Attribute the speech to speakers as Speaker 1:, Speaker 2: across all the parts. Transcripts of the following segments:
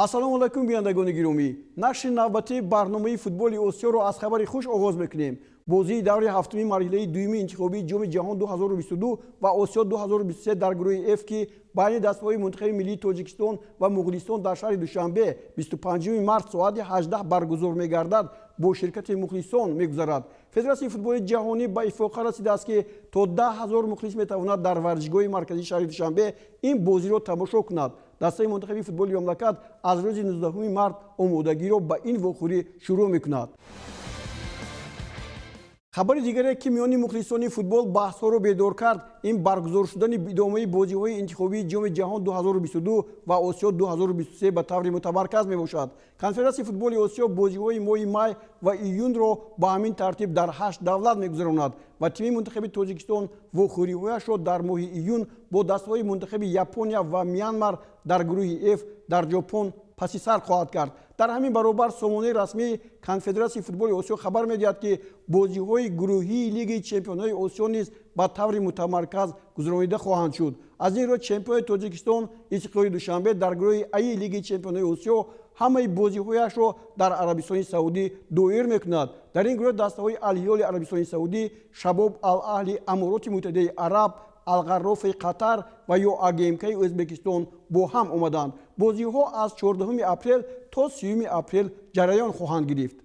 Speaker 1: Ассалому алайкум, бинандагони гиромӣ. Нашри навбатии барномаи футболи Осиёро аз хабари хуш оғоз мекунем. Бозии даври ҳафтуми марҳилаи дуюми интихобии Ҷоми ҷаҳон 2022 ва Осиё 2023 дар гурӯҳи Ф, ки байни дастаҳои мунтахаби миллии Тоҷикистон ва Муғулистон дар шаҳри Душанбе 25 март соати 18 баргузор мегардад, бо ширкати мухлисон мегузарад. Федератсияи футболи ҷаҳонӣ ба иттифоқа расидааст, ки то 10 000 мухлис метавонад дар варзишгоҳи марказии шаҳри Душанбе ин бозиро тамошо кунад. Дастаи мунтахаби футболи мамлакат аз рӯзи 19 март омодагиро ба ин вохӯрӣ шурӯъ мекунад. Хабари дигаре, ки миёни мухлисони футбол баҳсҳоро бедор кард, ин баргузор шудани идомаи бозиҳои интихобии Ҷоми ҷаҳон 2022 ва Осиё 2023 ба таври мутамарказ мебошад. Конфедератсияи футболи Осиё бозиҳои моҳи май ва июнро ба ҳамин тартиб дар ҳашт давлат мегузаронад ва тими мунтахаби Тоҷикистон вохӯриҳояшро дар моҳи июн бо дастаҳои мунтахаби Япония ва Мянмар дар гурӯҳи Ф дар Ҷопон паси сар хоҳад кард. Дар ҳамин баробар сомонаи расмии Конфедератсияи футболи Осиё хабар медиҳад, ки бозиҳои гурӯҳии Лигаи чемпионҳои Осиё низ ба таври мутамарказ гузаронида хоҳанд шуд. Аз ин рӯ чемпиони Тоҷикистон Истиқлоли Душанбе дар гурӯҳи Аи Лигаи чемпионҳои Осиё ҳамаи бозиҳояшро дар Арабистони Саудӣ доир мекунад. Дар ин гурӯҳ дастаҳои Алҳилоли Арабистони Саудӣ, Шабоб Ал-Аҳли Амороти Муттаҳидаи Араб, Алғаррофаи Қатар ва ё АГМКи Ӯзбекистон бо ҳам омаданд. Бозиҳо аз 14 апрел то 30 апрел ҷараён хоҳанд гирифт.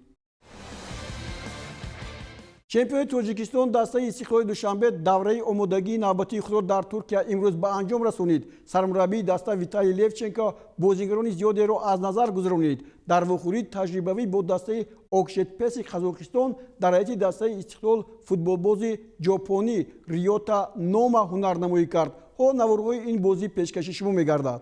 Speaker 1: Чемпиони Тоҷикистон дастаи Истиқлоли Душанбе давраи омодагии навбатии худро дар Туркия имрӯз ба анҷом расонид. Сармураббии даста Виталий Левченко бозигарони зиёдеро аз назар гузаронид. Дар вохӯрии таҷрибавӣ бо дастаи Окжетпеси Қазоқистон дар ҳайати дастаи Истиқлол футболбози ҷопонӣ Риёта Нома ҳунарнамоӣ кард. Ҳоло наворҳои ин бозӣ пешкаши шумо мегардад.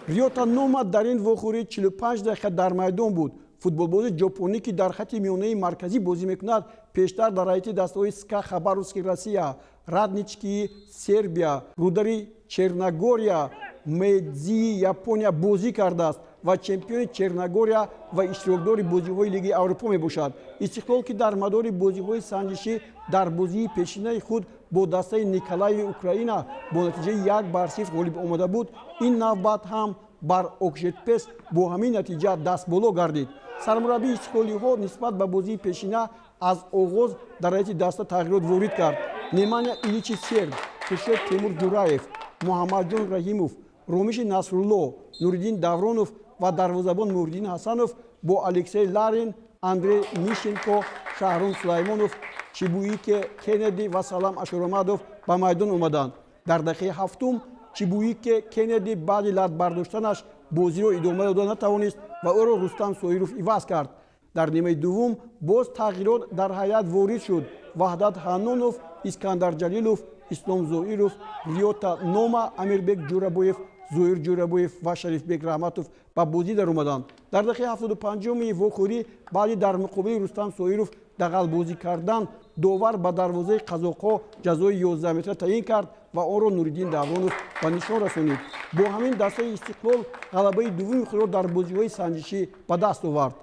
Speaker 1: Риёта Нома дар ин вохӯрӣ 45 дақиқа дар майдон буд. Футболбози ҷопонӣ, ки дар хати миёнаи марказӣ бозӣ мекунад, пештар дар ҳайати дастаҳои СКА Хабаровски Россия, Радничкии Сербия, Рудари Черногория, Мейдзии Япония бозӣ кардааст ва чемпиони Черногория ва иштирокдори бозиҳои Лигаи Аврупо мебошад. Истиқлол, ки дар мадори бозиҳои санҷишӣ дар бозии пешинаи худ бо дастаи Николаеви Украина бо натиҷаи 1-0 ғолиб омада буд, ин навбат ҳам бар Окжетпес бо ҳамин натиҷа дастболо гардид. Сармураббии истиқлолиҳо нисбат ба бозии пешина аз оғоз дар ҳайати даста тағйирот ворид кард. Неманя Иличи серб, Хуршед Темур Ҷураев, Муҳаммадҷон Раҳимов, Ромиши Насрулло, Нуриддин Давронов ва дарвозабон Муҳриддин Ҳасанов бо Алексей Ларин, Андрей Мищенко, Шаҳром Сулаймонов, Чибуике Кеннеди ва Салам Ашуромадов ба майдон омаданд. Дар дақиқаи ҳафтум Чибуике Кеннеди баъди лат бардоштанаш бозиро идома дода натавонист ва ӯро Рустам Соиров иваз кард. Дар нимаи дуввум боз тағйирот дар ҳайат ворид шуд. Ваҳдат Ҳаннонов, Искандар Ҷалилов, Ислом Зоиров, Риёта Нома, Амирбек Ҷӯрабоев, Зоир Ҷӯрабоев ва Шарифбек Раҳматов ба бозӣ даромаданд. Дар дақиқаи 75-уми вохӯрӣ баъди дар муқобили Рустам Соиров дағалбозӣ кардан довар ба дарвозаи қазоқҳо ҷазои 11 метра таъин кард ва онро Нуриддин Давронов ба нишон расонид. Бо ҳамин дастаи Истиқлол ғалабаи дуввуми худро дар бозиҳои санҷишӣ ба даст овард.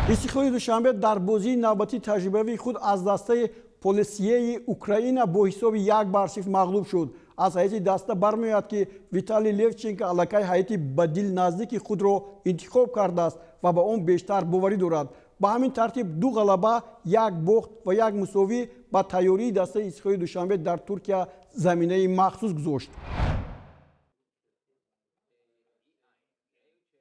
Speaker 1: Истиқлоли Душанбе дар бозии навбатии таҷрибавии худ аз дастаи Полесиеи Украина бо ҳисоби 1-0 мағлуб шуд. Аз ҳайати даста бармеояд, ки Виталий Левченко аллакай ҳайати ба дил наздики худро интихоб кардааст ва ба он бештар боварӣ дорад. Ба ҳамин тартиб ду ғалаба, як бохт ва як мусовӣ ба тайёрии дастаи Истиқлоли Душанбе дар Туркия заминаи махсус гузошт.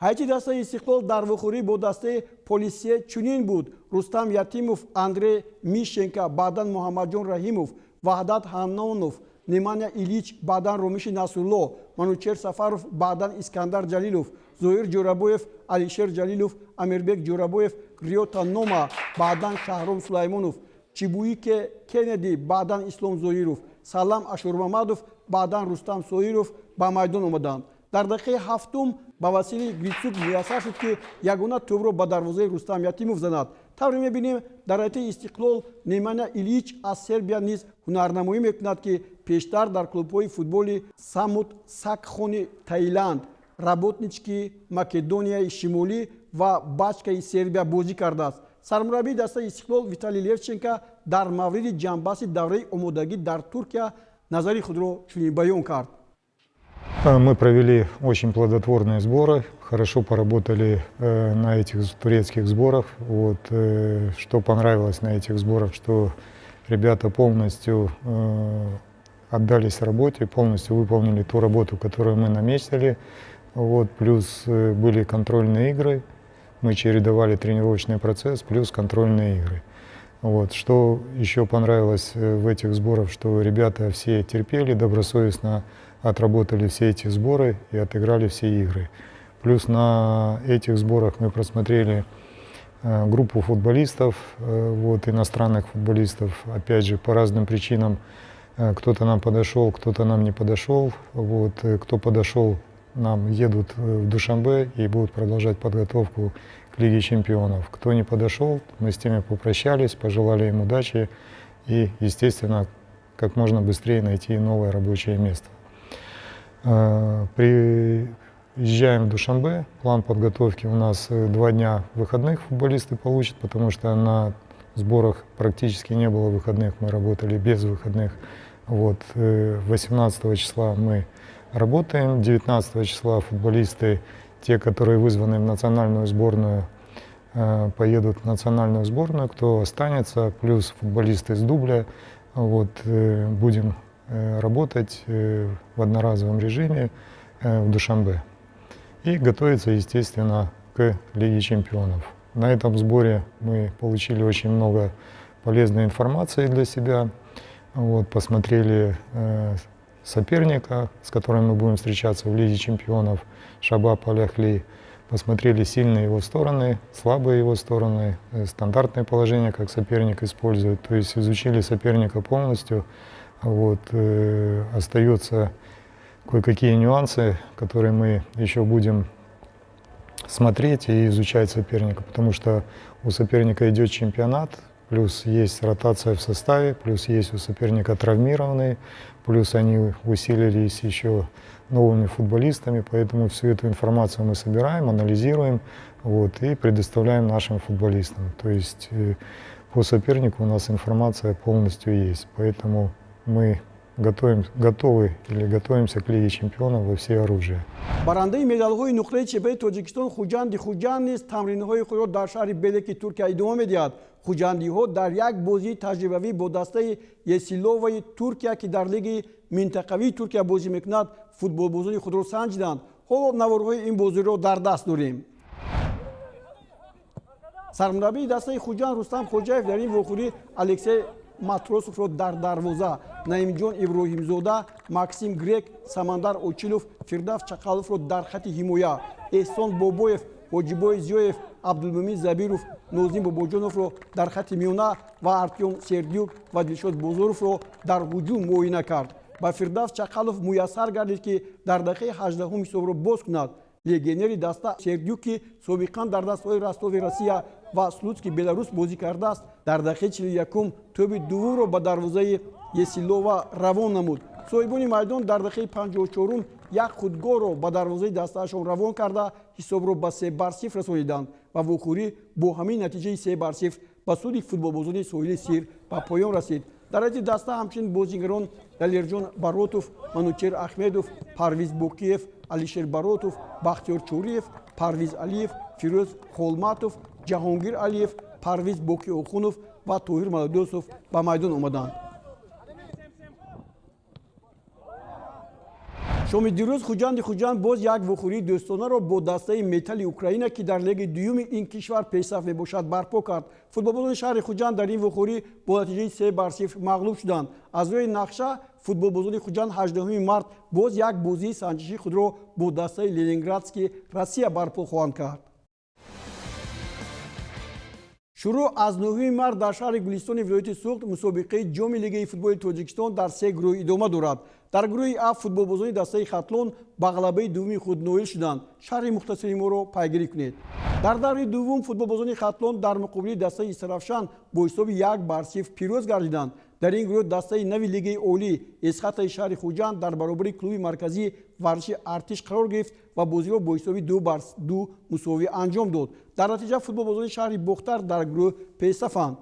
Speaker 1: Ҳайати дастаи Истиқлол дар вохӯрӣ бо дастаи Полисие чунин буд: Рустам Ятимов, Андрей Мищенко, баъдан Муҳаммадҷон Раҳимов, Ваҳдат Ҳаннонов, Неманя Илич, баъдан Ромиши Насрулло, Манучер Сафаров, баъдан Искандар Ҷалилов, Зоир Ҷӯрабоев, Алишер Ҷалилов, Амирбек Ҷӯрабоев, Риёта Нома, баъдан Шаҳром Сулаймонов, Чибуике Кеннеди, баъдан Ислом Зоиров, Салам Ашурмамадов, баъдан Рустам Соиров ба майдон омаданд. Дар дақиқаи ҳафтум ба Василий Гритсук муяссар шуд, ки ягона тӯбро ба дарвозаи Рустам Ятимов занад. Тавре мебинем, дар ҳайати Истиқлол Неманя Илич аз Сербия низ ҳунарнамоӣ мекунад, ки пештар дар клубҳои футболи Самут Сакхони Таиланд, Работнички Македонияи Шимолӣ ва Бачкаи Сербия бозӣ кардааст. Сармураббии дастаи Истиқлол Виталий Левченко Дар мавриди ҷамъбасти давраи омодагӣ дар Туркия назари худро чунин баён кард.
Speaker 2: Мы провели очень плодотворные сборы, хорошо поработали на этих турецких сборах. Вот, что понравилось на этих сборах, что ребята полностью отдались работе, полностью выполнили ту работу, которую мы наметили. Вот, плюс были контрольные игры, мы чередовали тренировочный процесс плюс контрольные игры. Вот. Что еще понравилось в этих сборах, что ребята все терпели, добросовестно отработали все эти сборы и отыграли все игры. Плюс на этих сборах мы просмотрели группу футболистов, вот, иностранных футболистов, опять же, по разным причинам. Кто-то нам подошел, кто-то нам не подошел. Вот, кто подошел, нам едут в Душанбе и будут продолжать подготовку к Лиге чемпионов. Кто не подошел, мы с теми попрощались, пожелали им удачи и, естественно, как можно быстрее найти новое рабочее место. Приезжаем в Душанбе. План подготовки у нас: 2 дня выходных футболисты получат, потому что на сборах практически не было выходных, мы работали без выходных. Вот, 18 числа мы работаем, 19 числа футболисты, те, которые вызваны в национальную сборную, поедут в национальную сборную, кто останется, плюс футболисты с дубля. Вот, будем работать в одноразовом режиме в Душанбе. И готовиться, естественно, к Лиге чемпионов. На этом сборе мы получили очень много полезной информации для себя. Вот, посмотрели соперника, с которым мы будем встречаться в Лиге чемпионов, Шабаб Аль-Ахли. Посмотрели сильные его стороны, слабые его стороны, стандартное положение, как соперник использует. То есть изучили соперника полностью. Вот, остаются кое-какие нюансы, которые мы еще будем смотреть и изучать соперника, потому что у соперника идет чемпионат, плюс есть ротация в составе, плюс есть у соперника травмированные, плюс они усилились еще новыми футболистами, поэтому всю эту информацию мы собираем, анализируем, вот, и предоставляем нашим футболистам. То есть по сопернику у нас информация полностью есть, поэтому мы готовы или готовимся к Лиге чемпионов во всеоружии.
Speaker 1: Барандаи медалҳои нуқраи чемпионати Тоҷикистон Хуҷанди Хуҷанд низ тамринҳои худро дар шаҳри Белеки Туркия идома медиҳад. Хуҷандиҳо дар як бозии таҷрибавӣ бо дастаи Есиловаи Туркия, ки дар лиги минтақавии Туркия бозӣ мекунад, футболбозони худро санҷиданд. Ҳоло наворҳои ин бозиро дар даст дорем. Сармураббии дастаи Хуҷанд Рустам Хоҷаев дар ин вохӯрӣ Алексей Матросовро дар дарвоза, Наимҷон Иброҳимзода, Максим Грек, Самандар Очилов, Фирдавс Чақаловро дар хати ҳимоя, Эҳсон Бобоев, Ҳоҷибой Зиёев, Абдулмумин Забиров, Нозим Бобоҷоновро дар хати миёна ва Артём Сердюк ва Дилшод Бозоровро дар ҳуҷум муоина кард. Ба Фирдавс Чақалов муяссар гардид, ки дар дақиқаи 18-ум ҳисобро боз кунад. Легионери даста Сердюк, ки собиқан дар дастаҳои Ростови Россия ва Слуцки Беларус бозӣ кардааст, дар дақиқаи 41-ум тӯби дуввумро ба дарвозаи Есилова равон намуд. Соҳибони майдон дар дақиқаи 54-ум як худголро ба дарвозаи дастаашон равон карда, ҳисобро ба 3-0 расониданд ва вохӯрӣ бо ҳамин натиҷаи 3-0 ба суди футболбозони соҳили Сир ба поён расид. Дар ҳайати даста ҳамчунин бозигарон Далерҷон Баротов, Манучер Ахмедов, Парвиз Бокиев, Алишер Баротов, Бахтиёр Чориев, Парвиз Алиев, Фирӯз Холматов, Ҷаҳонгир Алиев, Парвиз Бокиохунов ва Тоҳир Маладосов ба майдон омаданд. Шоми дирӯз Хуҷанди Хуҷанд боз як вохӯрии дӯстонаро бо дастаи Металли Украина, ки дар лиги дуюми ин кишвар пешсаф мебошад, барпо кард. Футболбозони шаҳри Хуҷанд дар ин вохӯрӣ бо натиҷаи 3-0 мағлуб шуданд. Аз рӯи нақша, футболбозони Хуҷанд 18 март боз як бозии санҷишии худро бо дастаи Ленинградски Россия барпо хоҳанд кард. Шурӯъ аз 9 март дар шаҳри Гулистони вилояти Суғд мусобиқаи Ҷоми Лигаи футболи Тоҷикистон дар се гурӯҳ идома дорад. Дар гурӯҳи А футболбозони дастаи Хатлон ба ғалабаи дуввуми худ ноил шуданд. Шарҳи мухтасари моро пайгирӣ кунед. Дар даври дуввум футболбозони Хатлон дар муқобили дастаи Истаравшан бо ҳисоби 1-0 пирӯз гардиданд. Дар ин гурӯҳ дастаи нави Лигаи олӣ Эсхатаи шаҳри Хуҷанд дар баробари клуби марказии варзиши Артиш қарор гирифт ва бозиро бо ҳисоби 2-2 мусовӣ анҷом дод. Дар натиҷа футболбозони шаҳри Бохтар дар гурӯҳ пешсафанд.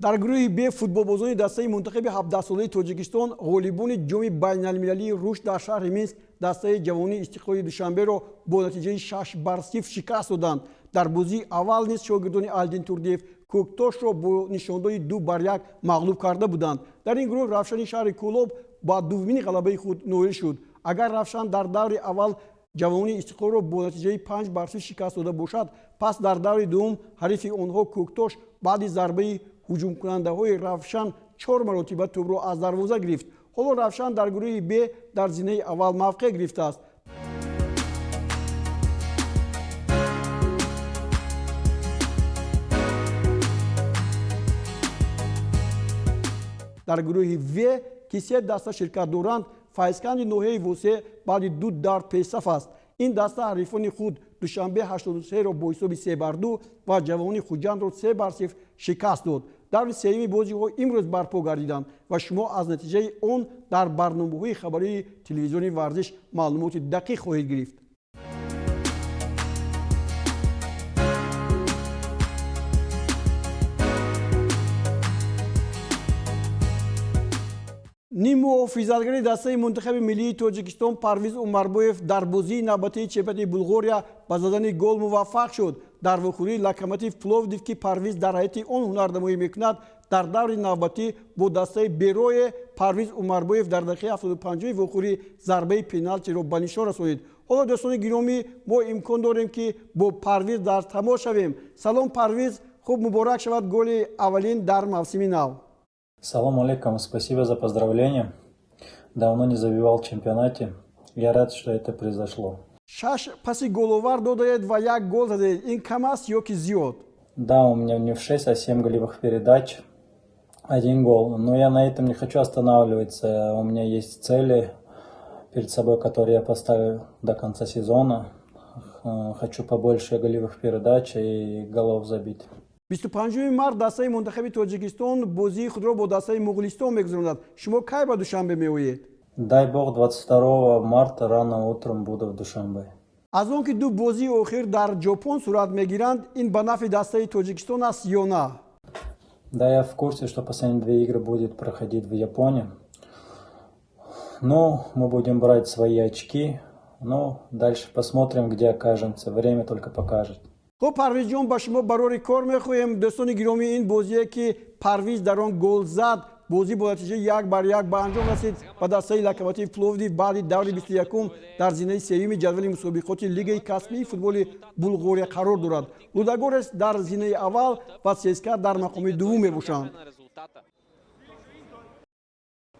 Speaker 1: Дар гурӯҳи Б футболбозони дастаи мунтахаби 17-солаи Тоҷикистон ғолибони ҷоми байналмилалии рушд дар шаҳри Минск дастаи ҷавонии Истиқлоли Душанберо бо натиҷаи 6-0 шикаст доданд. Дар бозии аввал низ шогирдони Алдин Турдиев Кӯктошро бо нишондоди 2-1 мағлуб карда буданд. Дар ин гурӯҳ Равшани шаҳри Кӯлоб ба дуввумин ғалабаи худ ноил шуд. Агар Равшан дар даври аввал ҷавонии Истиқлолро бо натиҷаи 5-0 шикаст дода бошад, пас дар даври дуввум ҳарифи онҳо Кӯктош баъди зарбаи ҳуҷумкунандаҳои Равшан 4 маротиба тӯбро аз дарвоза гирифт. Ҳоло Равшан дар гурӯҳи Б дар зинаи аввал мавқеъ гирифтааст. Дар гурӯҳи В, ки се даста ширкат доранд, Файзканди ноҳияи Восеъ баъди 2 давр пешсаф аст. Ин даста ҳарифони худ Душанбе 83-ро бо ҳисоби 3-2 ва ҷавони Хуҷандро 3-0 шикаст дод. Даври сеюми бозиҳо имрӯз барпо гардиданд ва шумо аз натиҷаи он дар барномаҳои хабарии телевизиони варзиш маълумоти дақиқ хоҳед гирифт. Ниммуҳофизатгари дастаи мунтахаби миллии Тоҷикистон Парвиз Умарбоев дар бозии навбатии чемпионати Булғория ба задани гол муваффақ шуд. Дар вохӯрии Локомотив Пловдив, ки Парвиз дар ҳайати он ҳунарнамоӣ мекунад, дар даври навбатӣ бо дастаи Берое Парвиз Умарбоев дар дақиқаи 75 вохӯрӣ зарбаи пеналтиро ба нишон расонид. Ҳоло, дӯстони гиромӣ, мо имкон дорем, ки бо Парвиз дар тамос шавем. Салом, Парвиз, хуб, муборак шавад голи аввалин дар мавсими нав.
Speaker 3: Салом алейкум, спасибо за поздравление. Давно не забивал в чемпионате. Я рад, что это произошло.
Speaker 1: 6 паси головар додаед ва 1 гол задаед. Ин кам аст ё ки зиёд?
Speaker 3: Да, у меня не в 6, а 7 голевых передач, 1 гол. Но я на этом не хочу останавливаться. У меня есть цели перед собой, которые я поставил до конца сезона. Хочу побольше голевых передач и голов забить.
Speaker 1: 25 март дастаи мунтахаби Тоҷикистон бозии худро бо дастаи Муғулистон мегузаронад. Шумо кай ба Душанбе меоед?
Speaker 3: Дай бог, 22 марта рано утром буду в Душанбе.
Speaker 1: Аз он ки 2 бозии охир дар Ҷопон сурат мегиранд, ин ба нафъи дастаи Тоҷикистон аст ё на?
Speaker 3: Да, я в курсе, что последние 2 игры будет проходить в Японии. Но мы будем брать свои очки. Но дальше посмотрим, где окажемся. Время только покажет.
Speaker 1: Хуб, Парвизҷон, ба шумо барори кор мехоҳем. Дӯстони гиромӣ, ин бозие, ки Парвиз дар он гол зад, бозӣ бо натиҷаи 1-1 ба анҷом расид ва дастаи Локомотив Пловдив баъди даври 21 дар зинаи сеюми ҷадвали мусобиқоти лигаи касбии футболи Булғория қарор дорад. Лудогорец дар зинаи аввал ва ЦСКА дар мақоми дуввум мебошанд.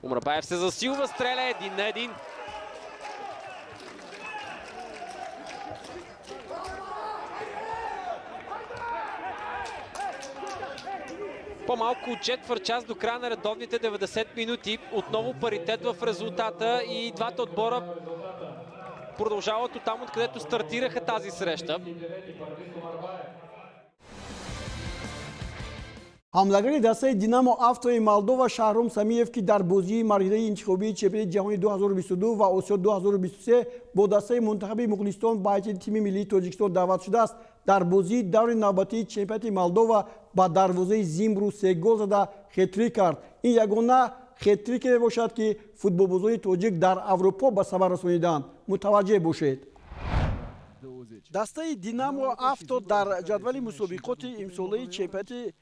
Speaker 4: Умарбаев се засилва, стреля 1-1. По-малко от четвърт час до края на редовните 90 минути. Отново паритет в резултата и двата отбора продължават от там, откъдето стартираха тази среща.
Speaker 1: Ҳамлагари дастаи Динамо Автои Молдова Шаҳром Самиев, ки дар бозии марҳилаи интихобии чемпионати ҷаҳони 2022 ва Осиё 2023 бо дастаи мунтахаби Муғулистон ба ҳайати тими миллии Тоҷикистон даъват шудааст, дар бозии даври навбатии чемпионати Молдова ба дарвозаи Зимбру 3 гол зада хетрик кард. Ин ягона хетрике мебошад, ки футболбозони тоҷик дар Аврупо ба самар расониданд. Мутаваҷҷеҳ бошед. Дастаи Динамо Авто дар ҷадвали мусобиқоти имсолаи чемпионати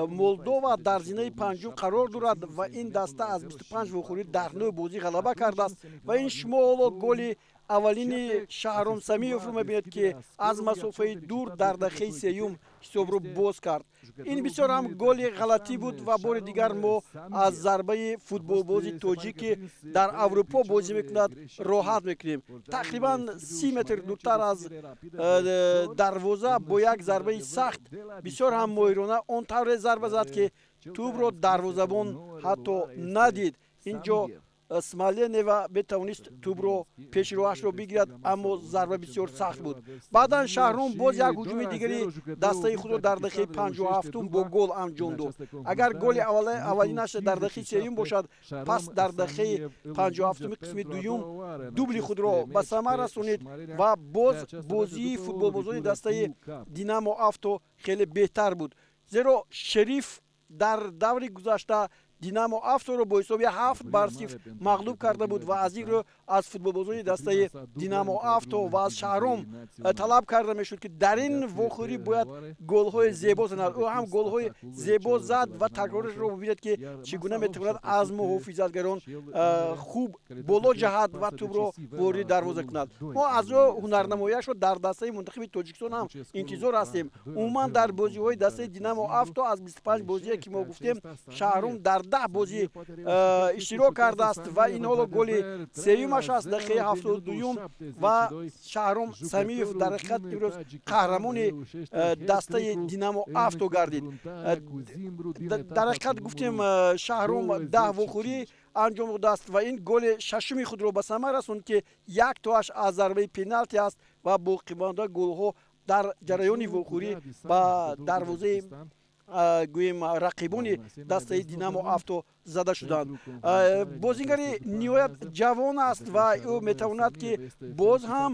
Speaker 1: Молдова дар зинаи панҷум қарор дорад ва ин даста аз 25 вохӯрӣ дар 9 бозӣ ғалаба кардааст. Ва ин шумо ҳоло голи аввалини Шаҳром Самиевро мебинед, ки аз масофаи дур дар дақиқаи сеюм ҳисобро боз кард. Ин бисёр ҳам голи ғалатӣ буд ва бори дигар мо аз зарбаи футболбози тоҷик, ки дар Аврупо бозӣ мекунад, роҳат мекунем. Тақрибан 30 метр дуртар аз дарвоза бо як зарбаи сахт, бисёр ҳам моҳирона он тавре зарба зад, ки тӯбро дарвозабон ҳатто надид. Инҷо Смоленева метавонист тӯбро пеши роҳашро бигирад, аммо зарба бисёр сахт буд. Баъдан Шаҳром боз як ҳуҷуми дигари дастаи худро дар дақиқаи 57 бо гол анҷом дод. Агар голи аввалинаш дар дақиқаи сеюм бошад, пас дар дақиқаи 57 қисми дуюм дубли худро ба самар расонид ва боз бозии футболбозони дастаи Динамо Авто хеле беҳтар буд, зеро Шериф Дар даври гузашта Динамо Авторо бо ҳисоби 7-0 мағлуб карда буд ва аз ин рӯ аз футболбозони дастаи Динамо Авто ва аз Шаҳром талаб карда мешуд, ки дар ин вохӯрӣ бояд голҳои зебо занад. Ӯ ҳам голҳои зебо зад ва такрорашро бубинед, ки чӣ гуна метавонад аз муҳофизатгарон хуб боло ҷаҳад ва тӯбро вориди дарвоза кунад. Мо аз ӯ ҳунарнамояшро дар дастаи мунтахаби Тоҷикистон ҳам интизор ҳастем. Умуман, дар бозиҳои дастаи Динамо Авто аз 25 бозие, ки мо гуфтем, Шаҳром дар 10 бозӣ иштирок кардааст ва ин ҳоло голи сеюмаш аст, дақиқаи 72-юм, ва Шаҳром Самиев дар ҳақиқат имрӯз қаҳрамони дастаи Динамо Авто гардид. Дар ҳақиқат гуфтем, Шаҳром 10 вохӯрӣ анҷом додааст ва ин голи шашуми худро ба самар расонд, ки як тоаш аз зарбаи пеналти аст ва боқимонда голҳо дар ҷараёни вохӯрӣ ба дарвозаи, гӯем, рақибони дастаи Динамо Авто зада шуданд. Бозигари ниҳоят ҷавон аст ва ӯ метавонад, ки боз ҳам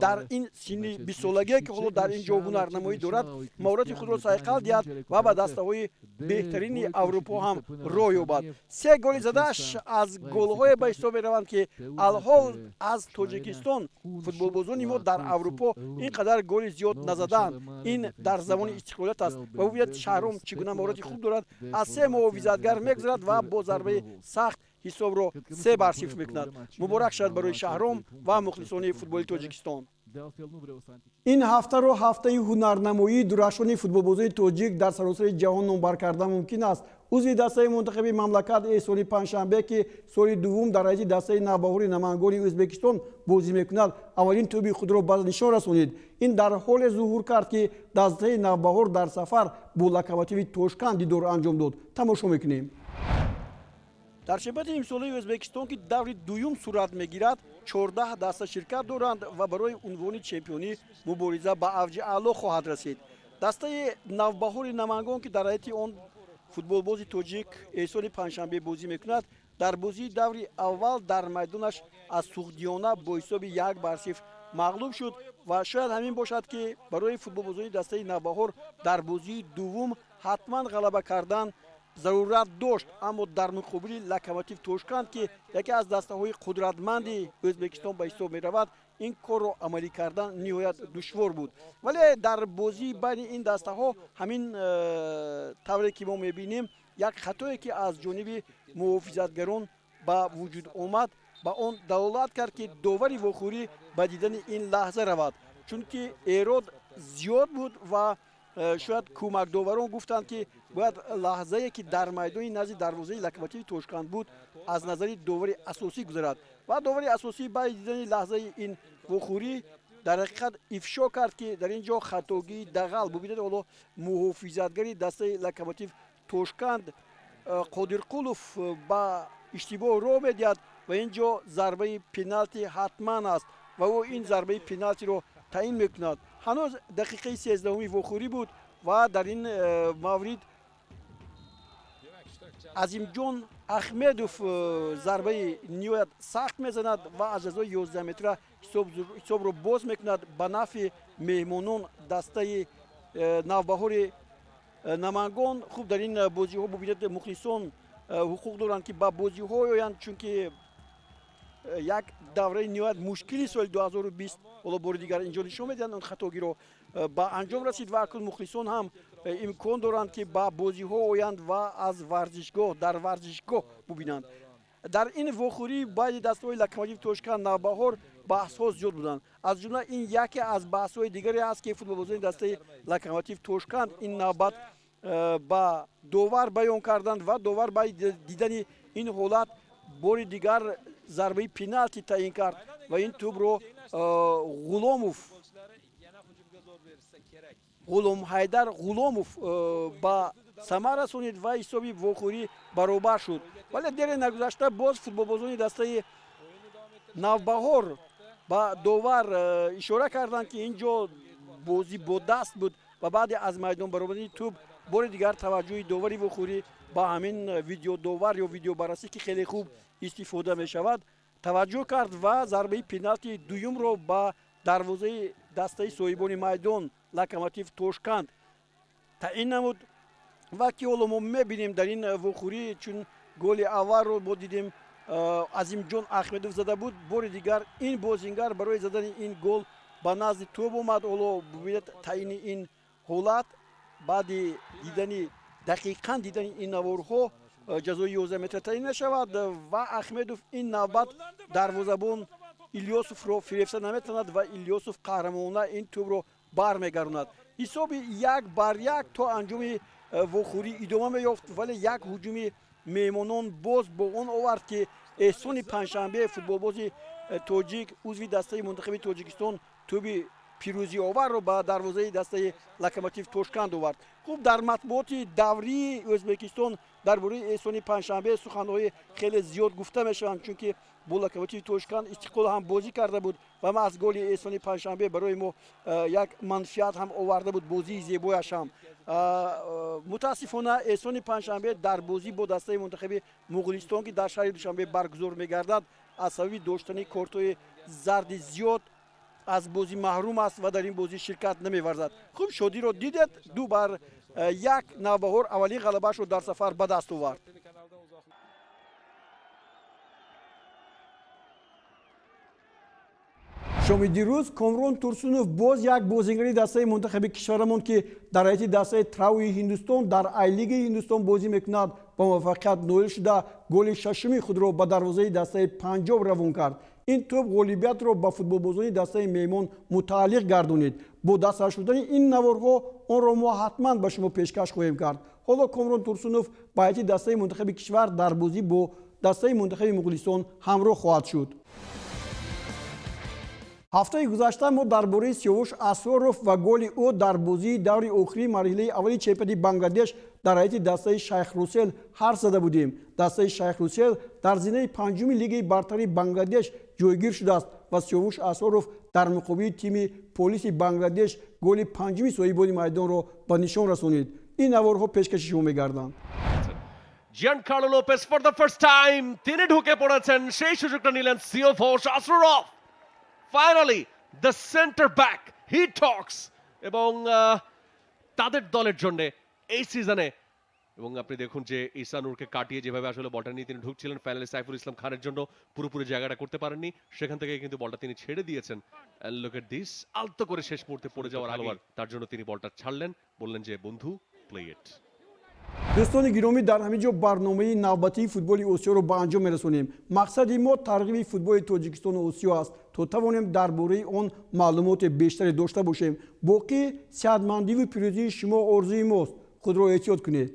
Speaker 1: дар ин синни бистсолагие, ки ҳоло дар ин ҷо ҳунарнамоӣ дорад, маҳорати худро сайқал диҳад ва ба дастаҳои беҳтарини Аврупо ҳам роҳ ёбад. Се голи задааш аз голҳое ба ҳисоб мераванд, ки алҳол аз Тоҷикистон футболбозони мо дар Аврупо ин қадар голи зиёд назадаанд. Ин дар замони истиқлолият аст. Ва бубинед, Шаҳром чӣ гуна маҳорати хуб дорад, аз се муҳофизатгар мегузарад ва бо зарбаи сахт ҳисобро 3-0 мекунад. Муборак шавад барои Шаҳром ва мухлисони футболи Тоҷикистон. Ин ҳафтаро ҳафтаи ҳунарнамоии дурахшони футболбозони тоҷик дар саросари ҷаҳон номбар кардан мумкин аст. Узви дастаи мунтахаби мамлакат Эҳсони Панҷшанбе, ки соли дуввум дар ҳайати дастаи Навбаҳори Намангони Ӯзбекистон бозӣ мекунад, аввалин тӯби худро ба нишон расонид. Ин дар ҳоле зуҳур кард, ки дастаи Навбаҳор дар сафар бо Локомотиви Тошканд дидор анҷом дод. Тамошо мекунем. Дар чемпионати имсолаи Ӯзбекистон, ки даври дуюм сурат мегирад, 14 даста ширкат доранд ва барои унвони чемпионӣ мубориза ба авҷи аъло хоҳад расид. Дастаи Навбаҳори Намангон, ки дар ҳайати он футболбози тоҷик Эҳсони Панҷшанбе бозӣ мекунад, дар бозии даври аввал дар майдонаш аз Суғдиёна бо ҳисоби 1-0 мағлуб шуд ва шояд ҳамин бошад, ки барои футболбозони дастаи Навбаҳор дар бозии дуввум ҳатман ғалаба кардан зарурат дошт. Аммо дар муқобили Локомотив Тошканд, ки яке аз дастаҳои қудратманди Ӯзбекистон ба ҳисоб меравад, ин корро амалӣ кардан ниҳоят душвор буд. Вале дар бозии байни ин дастаҳо, ҳамин тавре ки мо мебинем, як хатое, ки аз ҷониби муҳофизатгарон ба вуҷуд омад, ба он далолат кард, ки довари вохӯрӣ ба дидани ин лаҳза равад, чунки эрод зиёд буд ва шояд кӯмакдоварон гуфтанд, ки бояд лаҳзае, ки дар майдони назди дарвозаи Локомотиви Тошканд буд, аз назари довари асосӣ гузарад. Ва довари асосӣ баъди дидани лаҳзаи ин вохӯрӣ дар ҳақиқат ифшо кард, ки дар ин ҷо хатогии дағал. Бубинед, ҳоло муҳофизатгари дастаи Локомотив Тошканд Қодирқулов ба иштибоҳ роҳ медиҳад ва ин ҷо зарбаи пеналти ҳатман аст ва ӯ ин зарбаи пеналтиро таъин мекунад. Ҳанӯз дақиқаи 13-уми вохӯрӣ буд ва дар ин маврид Азимҷон Ахмедов зарбаи ниҳоят сахт мезанад ва аз ҷазои 11 метра ҳисобро боз мекунад ба нафъи меҳмонон, дастаи Навбаҳори Намангон. Хуб, дар ин бозиҳо, бубинед, мухлисон ҳуқуқ доранд, ки ба бозиҳо оянд, чунки як давраи ниҳоят мушкили соли 2020, ҳоло бори дигар инҷо нишон медиҳанд он хатогиро, ба анҷом расид ва акнун мухлисон ҳам имкон доранд, ки ба бозиҳо оянд ва аз варзишгоҳ, дар варзишгоҳ бубинанд. Дар ин вохӯрӣ байни дастаҳои Локомотив Тошканд, Навбаҳор баҳсҳо зиёд буданд. Аз ҷумла ин яке аз баҳсҳои дигаре аст, ки футболбозони дастаи Локомотив Тошканд ин навбат ба довар баён карданд ва довар баъди дидани ин ҳолат бори дигар зарбаи пеналти таъин кард ва ин тӯбро Ғуломов, Ғуломҳайдар Ғуломов ба самар расонид ва ҳисоби вохӯрӣ баробар шуд. Вале дере нагузашта боз футболбозони дастаи Навбаҳор ба довар ишора карданд, ки ин ҷо бозӣ бо даст буд ва баъди аз майдон баромадани тӯб бори дигар таваҷҷӯҳи довари вохӯрӣ ба ҳамин видеодовар ё видеобаррасӣ, ки хеле хуб истифода мешавад, таваҷҷӯҳ кард ва зарбаи пеналти дуюмро ба дарвозаи дастаи соҳибони майдон, Локомотив Тошканд, таъин намуд. Ва ки ҳоло мо мебинем дар ин вохӯрӣ, чун голи аввалро мо дидем, Азимҷон Ахмедов зада буд. Бори дигар ин бозингар барои задани ин гол ба назди тӯб омад. Ҳоло бубинед таъини ин ҳолат баъди дидани дақиқан дидани ин наворҳо ҷазои 11 метр таъин мешавад ва Ахмедов ин навбат дарвозабон Илёсовро фирефта наметавонад ва Илёсов қаҳрамонона ин тӯбро бармегардонад. Ҳисоби 1-1 то анҷоми вохӯрӣ идома меёфт, вале як ҳуҷуми меҳмонон боз бо он овард, ки Эҳсони Панҷшанбе, футболбози тоҷик, узви дастаи мунтахаби Тоҷикистон, тӯби пирӯзиоварро ба дарвозаи дастаи Локомотив Тошканд овард. Хуб, дар матбуоти даврии Ӯзбекистон дар бораи Эҳсони Панҷшанбе суханҳои хеле зиёд гуфта мешаванд, чунки бо Локомотиви Тошканд Истиқлол ҳам бозӣ карда буд ва маҳз голи Эҳсони Панҷшанбе барои мо як манфиат ҳам оварда буд, бозии зебояш ҳам. Мутаассифона, Эҳсони Панҷшанбе дар бозӣ бо дастаи мунтахаби Муғулистон, ки дар шаҳри Душанбе баргузор мегардад, аз сабаби доштани кортҳои зарди зиёд аз бозӣ маҳрум аст ва дар ин бозӣ ширкат намеварзад. Хуб, шодиро дидед, 2-1 Навбаҳор аввалин ғалабаашро дар сафар ба даст овард. Шоми дирӯз Комрон Турсунов, боз як бозингари дастаи мунтахаби кишварамон, ки дар ҳайати дастаи Трауи Ҳиндустон дар Ай-лигаи Ҳиндустон бозӣ мекунад, ба муваффақият ноил шуда, голи шашуми худро ба дарвозаи дастаи Панҷоб равон кард. Ин тӯб ғолибиятро ба футболбозони дастаи меҳмон мутааллиқ гардонид. Бо дастрас шудани ин наворҳо онро мо ҳатман ба шумо пешкаш хоҳем кард. Ҳоло Комрон Турсунов ба ҳайати дастаи мунтахаби кишвар дар бозӣ бо дастаи мунтахаби Муғулистон ҳамроҳ хоҳад шуд. Ҳафтаи гузашта мо дар бораи Сиёвуш Асроров ва голи ӯ дар бозии даври охирии марҳилаи аввали чемпионати Бангладеш дар ҳайати дастаи Шайх Русел ҳарф зада будем. Дастаи Шайх Русел дар зинаи панҷуми лигаи бартари Бангладеш ҷойгир шудааст ва Сиёвуш Асроров дар муқобили тими Полиси Бангладеш голи панҷуми соҳибони майдонро ба нишон расонид. Ин наворҳо пешкаши шумо мегарданд.
Speaker 5: Giancarlo Lopez for the first time তিনি ঢুকে পড়েছেন, সেই সুযোগটা নিলেন Siyovush Asrorov. Finally the centre back he talks এবং তাদের দলের জন্য এই সিজনে। এবং আপনি দেখুন যে ইসানুরকে কাটিয়ে যেভাবে আসলে বলটা নিয়ে তিনি ঢুকছিলেন, ফাইনালি সাইফুল ইসলাম খানের জন্য পুরোপুরি জায়গাটা করতে পারেননি, সেখান থেকে কিন্তু বলটা তিনি ছেড়ে দিয়েছেন। Look at this, আলতো করে শেষ মুহূর্তে পড়ে যাওয়ার আগে তার জন্য তিনি বলটা ছাড়লেন, বললেন যে বন্ধু প্লে ইট।
Speaker 1: Дӯстони гиромӣ, дар ҳамин ҷо барномаи навбатии футболи Осиёро ба анҷом мерасонем. Мақсади мо тарғиби футболи Тоҷикистону Осиё аст, то тавонем дар бораи он маълумоти бештаре дошта бошем. Боқӣ сеҳатмандиву пирӯзии шумо орзуи мост. Худро эҳтиёт кунед.